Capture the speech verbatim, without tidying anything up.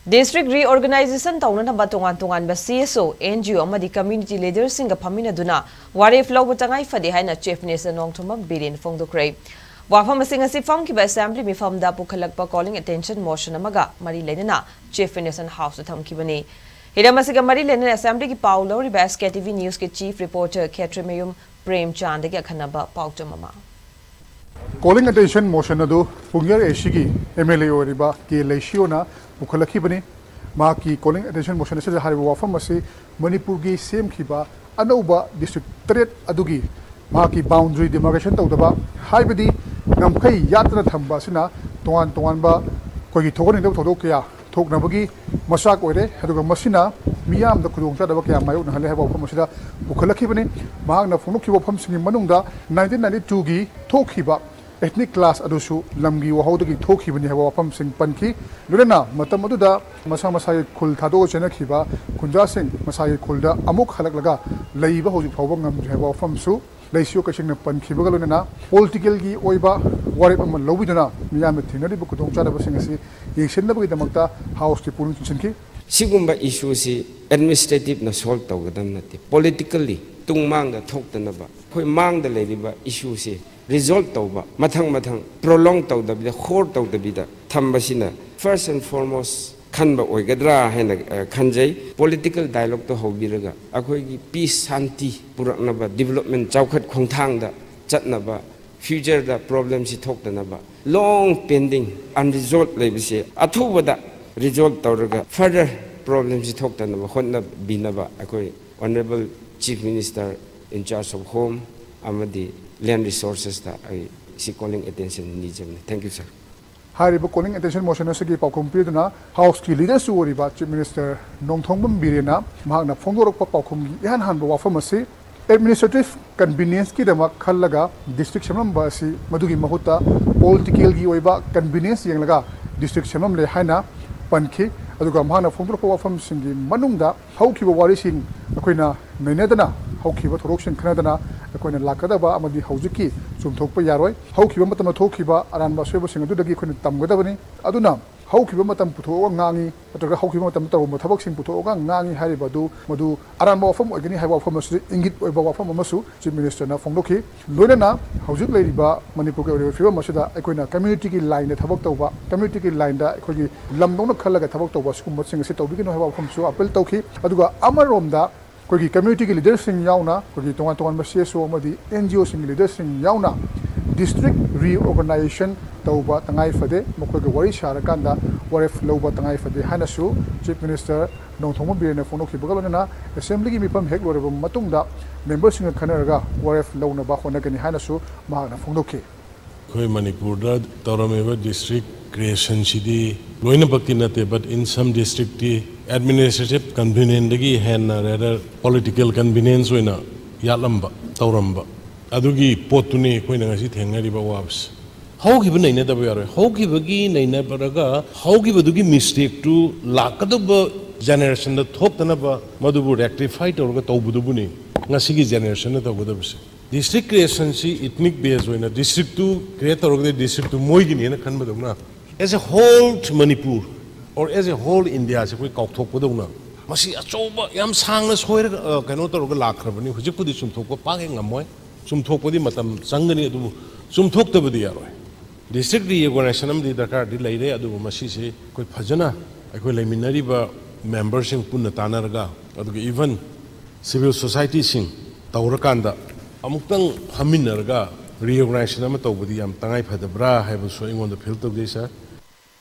District reorganization ꯇꯧꯅꯅꯕ ꯇꯣꯉꯥꯟ ꯇꯣꯉꯥꯟꯕ C S O, N G O ꯑꯃꯗꯤ community leaderꯁꯤꯡꯒ ꯐꯝꯃꯤꯟꯅꯗꯨꯅ ꯋꯥꯔꯦꯞ ꯂꯧꯕ ꯇꯉꯥꯏ ꯐꯗꯦ ꯍꯥꯏꯅ Chief Minister ꯅꯣꯡꯊꯣꯝꯕꯝ ꯕꯤꯔꯦꯟ ꯐꯣꯡꯗꯣꯛꯈ꯭ꯔꯦ꯫ ꯋꯥꯐꯝ ꯑꯁꯤ ꯉꯁꯤ ꯐꯝꯈꯤꯕ Assembly ꯃꯤꯐꯝꯗ ꯄꯨꯈꯠꯂꯛꯄ Calling Attention Motion ꯑꯃꯒ ꯃꯔꯤ ꯂꯩꯅꯅ Chief Minister Houseꯇ ꯊꯝꯈꯤꯕꯅꯤ꯫ ꯍꯤꯔꯝ ꯑꯁꯤꯒ ꯃꯔꯤ ꯂꯩꯅꯅ Assemblyꯒꯤ ꯄꯥꯎ ꯂꯧꯔꯤꯕ S K T V Newsꯀꯤ Chief Reporter ꯈꯦꯇ꯭ꯔꯤꯃꯌꯨꯝ ꯄ꯭ꯔꯦꯝꯆꯥꯟꯗꯒꯤ ꯑꯈꯟꯅꯕ ꯄꯥꯎꯗꯝ ꯑꯃ꯫ Calling Attention Motion ꯑꯗꯨ ꯄꯨꯡꯌꯥꯔ A Cꯒꯤ M L A ꯑꯣꯏꯔꯤꯕ ꯀꯦ ꯂꯩꯁꯤꯌꯣꯅ ꯄꯨꯈꯠꯂꯛꯈꯤꯕꯅꯤ꯫ ꯃꯍꯥꯛꯀꯤ Calling Attention Motion ꯑꯁꯤꯗ ꯍꯥꯏꯔꯤꯕ ꯋꯥꯐꯝ ꯑꯁꯤ ꯃꯅꯤꯄꯨꯔꯒꯤ ꯁꯦꯝꯈꯤꯕ ꯑꯅꯧꯕ district ꯇꯔꯦꯠ ꯑꯗꯨꯒꯤ ꯃꯍꯥꯛꯀꯤ boundary demarcation ꯇꯧꯗꯕ, ꯍꯥꯏꯕꯗꯤ ꯉꯝꯈꯩ ꯌꯥꯠꯇꯅ ꯊꯝꯕ ꯑꯁꯤꯅ ꯇꯣꯉꯥꯟ ꯇꯣꯉꯥꯟꯕ ꯑꯩꯈꯣꯏꯒꯤ ꯊꯣꯛꯍꯟꯅꯤꯡꯗꯕ ꯊꯧꯗꯣꯛ ꯀꯌꯥ ꯊꯣꯛꯅꯕꯒꯤ ꯃꯆꯥꯛ ꯑꯣꯏꯔꯦ꯫ ꯑꯗꯨꯒ ꯃꯁꯤꯅ ꯃꯤꯌꯥꯝꯗ ꯈꯨꯗꯣꯡꯆꯥꯗꯕ ꯀꯌꯥ ꯃꯥꯌꯣꯛꯅꯍꯜꯂꯦ ꯍꯥꯏꯕ ꯋꯥꯐꯝ ꯑꯁꯤꯗ ꯄꯨꯈꯠꯂꯛꯈꯤꯕꯅꯤ꯫ ꯃꯍꯥꯛꯅ ꯐꯣꯡꯗꯣꯛꯈꯤꯕ ꯋꯥꯐꯝꯁꯤꯡꯒꯤ ꯃꯅꯨꯡꯗ nineteen ninety-twoꯒꯤ ꯊꯣꯛꯈꯤꯕ ethnic clash ꯑꯗꯨꯁꯨ ꯂꯝꯒꯤ ꯋꯥꯍꯧꯗꯒꯤ ꯊꯣꯛꯈꯤꯕꯅꯤ ꯍꯥꯏꯕ ꯋꯥꯐꯝꯁꯤꯡ ꯄꯟꯈꯤ꯫ ꯂꯣꯏꯅꯅ ꯃꯇꯝ ꯑꯗꯨꯗ ꯃꯁꯥ ꯃꯁꯥꯒꯤ ꯈꯨꯜ ꯊꯥꯗꯣꯛꯑ ꯆꯦꯟꯅꯈꯤꯕ ꯈꯨꯟꯖꯥꯁꯤꯡ ꯃꯁꯥꯒꯤ ꯈꯨꯜꯗ ꯑꯃꯨꯛ ꯍꯜꯂꯛꯂꯒ ꯂꯩꯕ ꯍꯧꯖꯤꯛ ꯐꯥꯎꯕ ꯉꯝꯗ꯭ꯔꯤ ꯍꯥꯏꯕ ꯋꯥꯐꯝꯁꯨ ꯂꯩꯁꯤꯌꯣ ꯀꯩꯁꯦꯡꯅ ꯄꯟꯈꯤꯕꯒ ꯂꯣꯏꯅꯅ political ꯒꯤ ꯑꯣꯏꯕ ꯋꯥꯔꯦꯞ ꯑꯃ ꯂꯧꯕꯤꯗꯨꯅ ꯃꯤꯌꯥꯝꯅ ꯊꯦꯡꯅꯔꯤꯕ ꯈꯨꯗꯣꯡꯆꯥꯗꯕꯁꯤꯡ ꯑꯁꯤ ꯌꯦꯡꯁꯤꯟꯅꯕꯒꯤꯗꯃꯛꯇ Houseꯀꯤ ꯄꯨꯛꯅꯤꯡ ꯆꯤꯡꯁꯤꯟꯈꯤ꯫ ꯁꯤꯒꯨꯝꯕ issue ꯁꯤ administrative ꯅ solve ꯇꯧꯒꯗꯕ ꯅꯠꯇꯦ, politically ꯇꯨꯡ ꯃꯥꯡꯗ ꯊꯣꯛꯇꯅꯕ ꯑꯩꯈꯣꯏ ꯃꯥꯡꯗ ꯂꯩꯔꯤꯕ issue ꯁꯤ resolve ꯇꯧꯕ, ꯃꯊꯪ ꯃꯊꯪ prolong ꯇꯧꯗꯕꯤꯗ, ꯍꯣꯔ ꯇꯧꯗꯕꯤꯗ ꯊꯝꯕꯁꯤꯅ first and foremost ꯈꯟꯕ ꯑꯣꯏꯒꯗ꯭ꯔꯥ ꯍꯥꯏꯅ ꯑ, ꯈꯟꯖꯩ꯫ Political dialogue ꯇꯣ ꯍꯧꯕꯤꯔꯒ ꯑꯩꯈꯣꯏꯒꯤ peace, ꯁꯥꯟꯇꯤ ꯄꯨꯔꯛꯅꯕ, development, ꯆꯥꯎꯈꯠ ꯈꯣꯡꯊꯥꯡꯗ ꯆꯠꯅꯕ, future ꯗ problem ꯁꯤ ꯊꯣꯛꯇꯅꯕ, long pending unresolved ꯂꯩꯕꯁꯦ ꯑꯊꯨꯕꯗ resolve ꯇꯧꯔꯒ further problem ꯁꯤ ꯊꯣꯛꯇꯅꯕ ꯍꯣꯠꯅꯕꯤꯅꯕ ꯑꯩꯈꯣꯏ Honourable Chief Minister in charge of Home ꯑꯃꯗꯤ Land Resources ꯇ ꯑꯩ ꯁꯤ calling attention ꯅꯤꯖꯕꯅꯤ꯫ Thank you, sir. ꯍꯥꯏꯔꯤꯕ Calling Attention Motion ꯑꯁꯤꯒꯤ ꯄꯥꯎꯈꯨꯝ ꯄꯤꯗꯨꯅ Houseꯀꯤ leader ꯁꯨ ꯑꯣꯏꯔꯤꯕ Chief Minister ꯅꯣꯡꯊꯣꯝꯕꯝ ꯕꯤꯔꯦꯟꯅ ꯃꯍꯥꯛꯅ ꯐꯣꯡꯗꯣꯔꯛꯄ ꯄꯥꯎꯈꯨꯝꯒꯤ ꯏꯍꯥꯟ ꯍꯥꯟꯕ ꯋꯥꯐꯝ ꯑꯁꯤ administrative convenience ꯀꯤꯗꯃꯛ ꯈꯜꯂꯒ district ꯁꯦꯝꯂꯝꯕ ꯑꯁꯤ ꯃꯗꯨꯒꯤ ꯃꯍꯨꯠꯇ political ꯒꯤ ꯑꯣꯏꯕ convenience ꯌꯦꯡꯂꯒ district ꯁꯦꯝꯂꯝꯂꯦ ꯍꯥꯏꯅ ꯄꯟꯈꯤ꯫ ꯑꯗꯨꯒ ꯃꯍꯥꯛꯅ ꯐꯣꯡꯗꯣꯔꯛꯄ ꯋꯥꯐꯝꯁꯤꯡꯒꯤ ꯃꯅꯨꯡꯗ ꯍꯧꯈꯤꯕ ꯋꯥꯔꯤꯁꯤꯡ ꯑꯩꯈꯣꯏꯅ ꯅꯩꯅꯗꯅ, ꯍꯧꯈꯤꯕ ꯊꯧꯗꯣꯛꯁꯤꯡ ꯈꯟꯅꯗꯅ ꯑꯩꯈꯣꯏꯅ ꯂꯥꯛꯀꯗꯕ ꯑꯃꯗꯤ ꯍꯧꯖꯤꯛꯀꯤ ꯆꯨꯝꯊꯣꯛꯄ ꯌꯥꯔꯣꯏ꯫ ꯍꯧꯈꯤꯕ ꯃꯇꯝꯗ ꯊꯣꯛꯈꯤꯕ ꯑꯔꯥꯟꯕ ꯑꯁꯣꯏꯕꯁꯤꯡ ꯑꯗꯨꯗꯒꯤ ꯑꯩꯈꯣꯏꯅ ꯇꯝꯒꯗꯕꯅꯤ꯫ ꯑꯗꯨꯅ ꯍꯧꯈꯤꯕ ꯃꯇꯝ ꯄꯨꯊꯣꯛꯑꯒ ꯉꯥꯡꯉꯤ, ꯅꯠꯇ꯭ꯔꯒ ꯍꯧꯈꯤꯕ ꯃꯇꯝꯗ ꯇꯧꯔꯝꯕ ꯊꯕꯛꯁꯤꯡ ꯄꯨꯊꯣꯛꯑꯒ ꯉꯥꯡꯉꯤ ꯍꯥꯏꯔꯤꯕ ꯑꯗꯨ ꯃꯗꯨ ꯑꯔꯥꯟꯕ ꯋꯥꯐꯝ ꯑꯣꯏꯒꯅꯤ ꯍꯥꯏꯕ ꯋꯥꯐꯝ ꯑꯁꯤꯗ ꯏꯪꯒꯤꯠ ꯑꯣꯏꯕ ꯋꯥꯐꯝ ꯑꯃꯁꯨ Chief Minister ꯅ ꯐꯣꯡꯗꯣꯛꯈꯤ꯫ ꯂꯣꯏꯅꯅ ꯍꯧꯖꯤꯛ ꯂꯩꯔꯤꯕ ꯃꯅꯤꯄꯨꯔꯒꯤ ꯑꯣꯏꯔꯤꯕ ꯐꯤꯕꯝ ꯑꯁꯤꯗ ꯑꯩꯈꯣꯏꯅ community ꯒꯤ line ꯗ ꯊꯕꯛ ꯇꯧꯕ, community ꯒꯤ line ꯗ ꯑꯩꯈꯣꯏꯒꯤ ꯂꯝꯗꯧꯅ ꯈꯜꯂꯒ ꯊꯕꯛ ꯇꯧꯕ ꯁꯤꯒꯨꯝꯕꯁꯤꯡ ꯑꯁꯤ ꯇꯧꯕꯤꯒꯅꯨ ꯍꯥꯏꯕ ꯋꯥꯐꯝꯁꯨ appeal ꯇꯧꯈꯤ꯫ ꯑꯗꯨꯒ ꯑꯃꯔꯣꯝꯗ ꯑꯩꯈꯣꯏꯒꯤ community ꯒꯤ leader ꯁꯤꯡ ꯌꯥꯎꯅ, ꯑꯩꯈꯣꯏꯒꯤ ꯇꯣꯉꯥꯟ ꯇꯣꯉꯥꯟꯕ C S O ꯑꯃꯗꯤ N G O ꯁꯤꯡꯒꯤ leader ꯁꯤꯡ ꯌꯥꯎꯅ district reorganization ꯇꯧꯕ ꯇꯉꯥꯏ ꯐꯗꯦ꯫ ꯃꯈꯣꯏꯒ ꯋꯥꯔꯤ ꯁꯥꯔꯀꯥꯟꯗ ꯋꯥꯔꯦꯞ ꯂꯧꯕ ꯇꯉꯥꯏ ꯐꯗꯦ ꯍꯥꯏꯅꯁꯨ Chief Minister ꯅꯣꯡꯊꯣꯝꯕꯝ ꯕꯤꯔꯦꯟꯅ ꯐꯣꯡꯗꯣꯛꯈꯤꯕꯒ ꯂꯣꯏꯅꯅ Assembly ꯒꯤ ꯃꯤꯐꯝ ꯍꯦꯛ ꯂꯣꯏꯔꯕ ꯃꯇꯨꯡꯗ member ꯁꯤꯡꯒ ꯈꯟꯅꯔꯒ ꯋꯥꯔꯦꯞ ꯂꯧꯅꯕ ꯍꯣꯠꯅꯒꯅꯤ ꯍꯥꯏꯅꯁꯨ ꯃꯍꯥꯛꯅ ꯐꯣꯡꯗꯣꯛꯈꯤ꯫ ꯑꯩꯈꯣꯏ ꯃꯅꯤꯄꯨꯔꯗ ꯇꯧꯔꯝꯃꯤꯕ district creation ꯁꯤꯗꯤ ꯂꯣꯏꯅꯃꯛꯇꯤ ꯅꯠꯇꯦ, but in some district T administrative convenience ꯇꯒꯤ ꯍꯦꯟꯅ rather political convenience ꯑꯣꯏꯅ ꯌꯥꯠꯂꯝꯕ, ꯇꯧꯔꯝꯕ, ꯑꯗꯨꯒꯤ ꯄꯣꯠꯇꯨꯅꯤ ꯑꯩꯈꯣꯏꯅ ꯉꯁꯤ ꯊꯦꯡꯅꯔꯤꯕ ꯑꯋꯥꯕꯁꯤ꯫ ꯍꯧꯈꯤꯕ ꯅꯩꯅꯗꯕ ꯌꯥꯔꯣꯏ꯫ ꯍꯧꯈꯤꯕꯒꯤ ꯅꯩꯅꯕꯔꯒ ꯍꯧꯈꯤꯕꯗꯨꯒꯤ mistake ꯇꯨ ꯂꯥꯛꯀꯗꯧꯕ generation ꯗ ꯊꯣꯛꯇꯅꯕ ꯃꯗꯨꯕꯨ rectify ꯇꯧꯔꯒ ꯇꯧꯕꯗꯨꯕꯨꯅꯤ ꯉꯁꯤꯒꯤ generation ꯅ ꯇꯧꯒꯗꯕꯁꯦ꯫ District creation ꯁꯤ ethnic base ꯑꯣꯏꯅ district ꯇꯨ create ꯇꯧꯔꯒꯗꯤ district ꯇꯨ ꯃꯣꯏꯒꯤꯅꯦꯅ ꯈꯟꯕꯗꯧꯅ, as a whole Manipur or as a whole India ꯁꯦ ꯑꯩꯈꯣꯏ ꯀꯥꯎꯊꯣꯛꯄꯗꯧꯅ, ꯃꯁꯤ ꯑꯆꯧꯕ ꯌꯥꯝ ꯁꯥꯡꯅ ꯁꯣꯏꯔꯒ, ꯑ, ꯀꯩꯅꯣ ꯇꯧꯔꯒ ꯂꯥꯛꯈ꯭ꯔꯕꯅꯤ꯫ ꯍꯧꯖꯤꯛꯄꯨꯗꯤ ꯆꯨꯝꯊꯣꯛꯄ ꯄꯥꯛ ꯍꯦꯛ ꯉꯝꯃꯣꯏ꯫ ꯆꯨꯝꯊꯣꯛꯄꯗꯤ ꯃꯇꯝ ꯆꯪꯒꯅꯤ, ꯑꯗꯨꯕꯨ ꯆꯨꯝꯊꯣꯛꯇꯕꯗꯤ ꯌꯥꯔꯣꯏ꯫ District reorganization ꯑꯃꯗꯤ ꯗꯔꯀꯥꯔꯗꯤ ꯂꯩꯔꯦ, ꯑꯗꯨꯕꯨ ꯃꯁꯤꯁꯤ ꯑꯩꯈꯣꯏ ꯐꯖꯅ ꯑꯩꯈꯣꯏ ꯂꯩꯃꯤꯟꯅꯔꯤꯕ member ꯁꯤꯡ ꯄꯨꯟꯅ ꯇꯥꯟꯅꯔꯒ, ꯑꯗꯨꯒ even civil society ꯁꯤꯡ ꯇꯧꯔꯀꯥꯟꯗ ꯑꯃꯨꯛꯇꯪ ꯐꯝꯃꯤꯟꯅꯔꯒ reorganization ꯑꯃ ꯇꯧꯕꯗꯤ ꯌꯥꯝ ꯇꯉꯥꯏ ꯐꯗꯕ꯭ꯔꯥ ꯍꯥꯏꯕꯁꯨ ꯑꯩꯉꯣꯟꯗ feel ꯇꯧꯖꯩ, sir꯫